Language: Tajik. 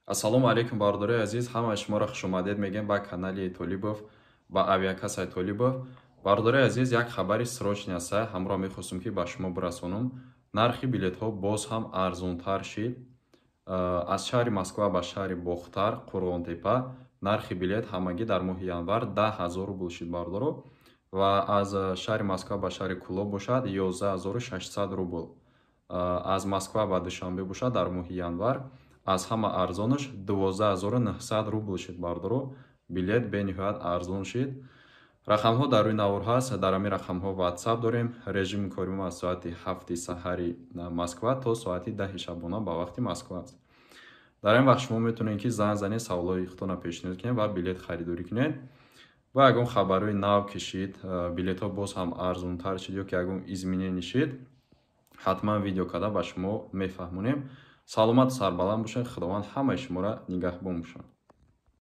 Ассалому алайкум, бародарои азиз, ҳамаи шуморо хушомадед мегӯем ба канали Толибов, ба авиакассаи Толибов. Бародарои азиз, як хабари срочный аста, ҳамроҳ мехостум, ки ба шумо бирасонам. Нархи билетҳо боз ҳам арзонтар шид. Аз шаҳри Москва ба шаҳри Бохтар, Қурғонтепа, нархи билет ҳамагӣ дар моҳи январ 10 000 рубл шид, бародаро, ва аз шаҳри Москва ба шаҳри Кӯлоб бошад, 11 600 рубл. Аз Москва ба Душанбе бошад, дар моҳи январ аз ҳама арзонаш 12 900 рубл шид, бародаро. Билет бениҳоят арзон шид. Рақамҳо дар рӯи навор ҳаст, дар ҳамин рақамҳо WhatsApp дорем. Режими кори мо аз соати 7-и саҳари Москва то соати 10-и шабона ба вақти Москва аст. Дар ин вақт шумо метавонед, ки занг занед, саволҳои худтонро пешниҳод кунед ва билет харидорӣ кунед. Ва ягон хабарҳои нав ки шид, билетҳо боз ҳам арзонтар шид ё ки ягон изменение шид, ҳатман видео карда ба шумо мефаҳмонем. Саломату сарбаланд бошед, Худованд ҳамаи шуморо нигаҳбон бошад.